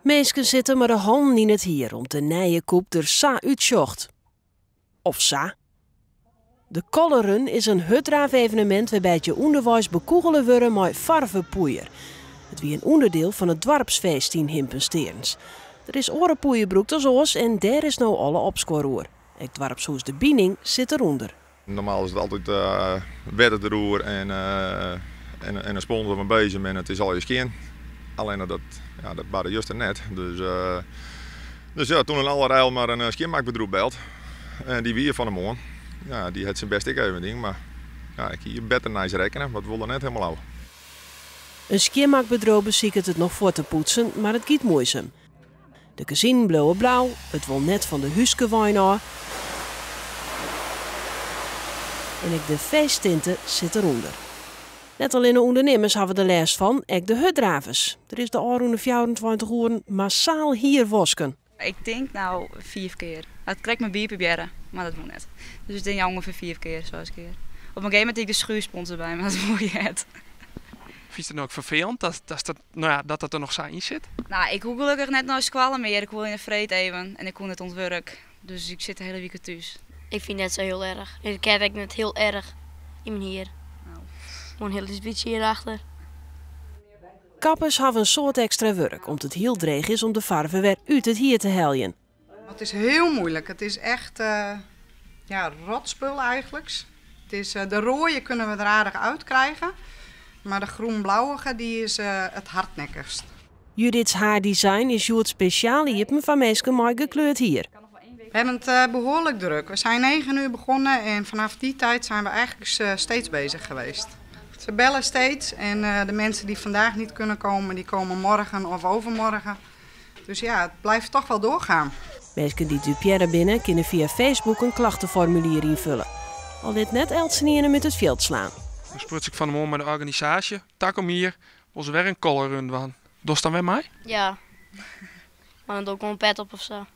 Minsken sitte mei de hannen yn it hier om't de nije kûp der sa útsjocht. Of sa. De Colorrun is in hurddraafevenemint wêrby't je ûnderweis bekûgele wurde mei farvepoeier. It wie in ûnderdiel fan it doarpsfeest yn Himpens-Tearns. Der is oare poeier brûkt as oars en dêr is no alle opskuor oer. Ek doarpshûs De Bining sit derûnder. Normaal is it altyd wetter deroer en en in spons of in bezem en it is allegear skjin. Allinne dat, ja, dat barde juster net. Dus, dus ja, toen in allerijl mar in skjinmakbedriuw beld. En dy wie fan 'e moarn. Ja, dy hat syn bêst ek even dien, mar ja, ik hie better nijs rekkene, want it wol der net helemaal ôf. In skjinmakbedriuw besiket it noch fuort te poetsen, mar it giet muoisum. De kezinen bliuwe blau, it wol net fan de húskewein ôf en ek de feesttinte sit derûnder. Net allinne ûndernimmers hawwe der lêst fan, ek de hurddravers. Der is de ôfrûne 24 oeren massaal hier wosken. Ik tink no fiif kear. Hat krekt mei bier probearre, mar dat woe net. Dus ik tink ja ûngefear fiif kear, seis kear. Op in gegeven momint hie ik de schuurspons derby, mar dat woe net. Fynst it no ek ferfelend dat, dat, no ja, dat dat der noch sa yn sit? No, ik hoech gelokkich net nei skoalle mear. Ik koe yn de freed even en ik koe net oan it wurk. Dus ik sit de hiele wike thús. Ik fyn it net sa hiel erch. Ik ha ek net hiel erch yn myn hier. Gewoan in hiel lyts bytsje hierachter. Kappers hawwe in soad ekstra wurk om't it hiel dreech is om de farve wer út it hier te heljen. Het is heel moeilijk. Het is echt ja, rotspul eigenlijk. Het is, de rode kunnen we er aardig uitkrijgen, maar de groen-blauwige die is het hardnekkigst. Judith's Haardesign is hjoed spesjaal iepen foar minsken mei gekleurd hier. We hebben het behoorlijk druk. We zijn 9 uur begonnen en vanaf die tijd zijn we eigenlijk steeds bezig geweest. Ze bellen steeds en de mensen die vandaag niet kunnen komen, die komen morgen of overmorgen. Dus ja, het blijft toch wel doorgaan. Minsken dy't dupearre binne, kinne fia Facebook in klachteformulier ynfolje. Al lit net eltsenien him út it fjild slaan. Dan spruts ik fan 'e moarn mei de organisaasje. Takom jier wol se wer in colorrun dwaan. Dochst dan wer mei? Ja. Mar dan doch ik gewoan in pet op of sa.